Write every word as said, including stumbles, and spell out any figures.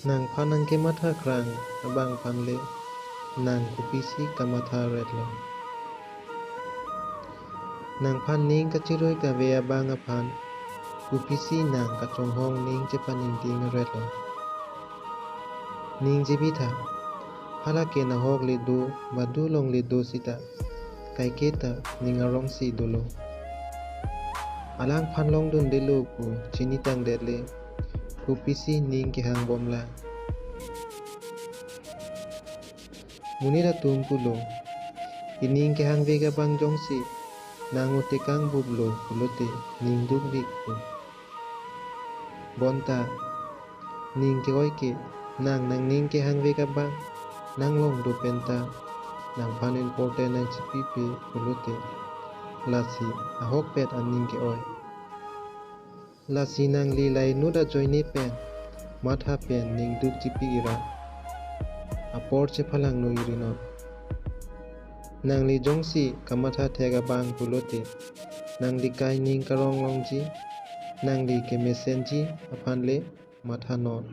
Nangphan nangkematha krang abang aphan le nang kopisi kamatha ret lo? Nangphan ning kachirui kave abang aphan kopisi nang kachonghong ning chepaningding ret lo? Ning jibitha, hala ke nahok le do, ba do longle do sita, kaike ta ning arong si dolo. Alangphan longdundelo pu chinitang det le, kopisi ning kehang bomlang? Monit atum pulo, ining kehangvek abang jongsi nang otekang buplo pulote ning dukvik pu. Bonta ning ke-oi ke nang nangning kehangvek abang nang longdo penta nangphan important nangchipipe pulote, lasi ahokpet aning ke-oi. Lasi nangli la inut ajoine pen matha pen ning duk chipi ira, apor chephalangno irinon. Nangli jongsi kamatha thek abang pulote, nangli kai ning karong longji, nangli kemesenji aphan le mathanon.